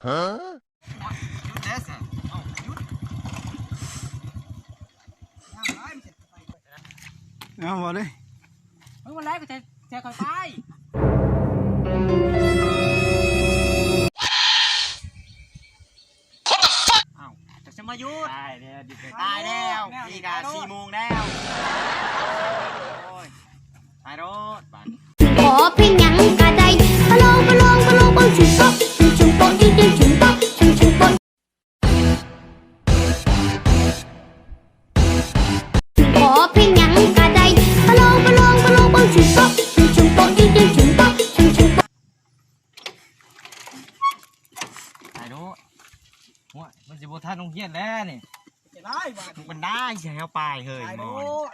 ຮະ? ຢຸດແລ້ວຊະ ເອົາ ຢຸດ ເອົາບໍ່ເດ້ ມຶງມາໄລ່ ກູຈະ ຈະຄ່ອຍໄປ. ອ້າວ ເຈົ້າຊິມາຢຸດ ຕາຍແລ້ວ ຕາຍແລ້ວ ນີ້ກະສີ່ໂມງແລ້ວ ໂອ້ຍ ໄປໂລດບາດນີ້. ຂໍເພງຫຍັງກະໄດ້ ປະໂລງ ປະໂລງ ປະໂລງ ປອງຊຸງໂປະ ຊຸງໂປະ ຍິງຍິງຊຸງໂປະ ຊຸງຊຸງໂປະ. ຂໍເພງຫຍັງກະໄດ້ ປະໂລງ ປະໂລງ ປະໂລງ ປອງຊຸງໂປະ ຊຸງຊຸງໂປະ ຍິງຍິງຊຸງໂປະ ຊຸງຊຸງໂປະ. ໄປໂລດ ໂອ້ຍ ມັນຊິບໍ່ທັນໂຮງຮຽນແລ້ວນີ້ ຈະໄດ້ບາດນີ້ ມັນໄດ້ ຊິໃຫ້ເຮົາໄປເຮີ້ຍ ໄປໂລດ.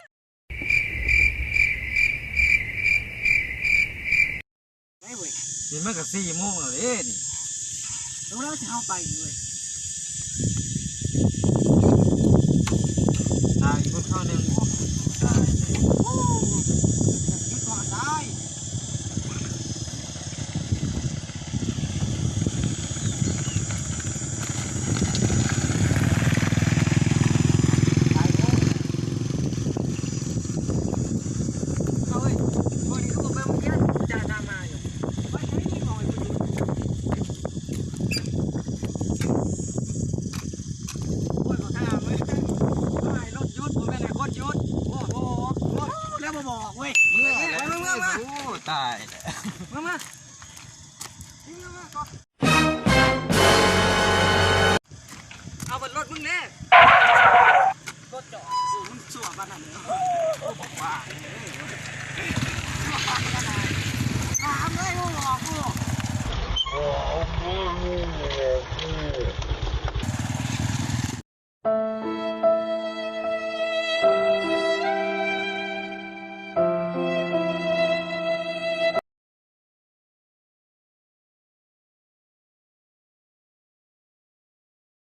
ໄດ້ເວີຍ ນີ້ມັນກະສີ່ໂມງແລ້ວເດ້ນີ້ ເອີ ແລ້ວຊິເຮົາໄປເວີຍ ຕາຍອີກຄົນເຂົ້າໜຶ່ງ ຕາຍ ໂອ້ ຢຸດກ່ອນຕາຍ. ໂອ້ຍ ບັກຫ່າເວີຍ ເຂົາໃຫ້ລົດຢຸດ ບໍ່ແມ່ນໃຫ້ຄົນຢຸດ ໂອ້ໂຫ ແລ້ວບໍ່ບອກເວີຍ ເມື່ອແລ້ວ ເມື່ອ ເມື່ອ ໂອ້ ຕາຍແລ້ວ ເມື່ອ ເມື່ອ ເມື່ອ ເມື່ອ ເອົາເບິດລົດມຶງແດ່ ລົດຈອດ ໂອ້ ມຶງຊົ່ວປານນັ້ນເລີຍ ໂອ້ ບັກບ້າເອີຍ ຊົ່ວປານນັ້ນນະ ຖາມເລີຍ ບໍ່ບອກກູ.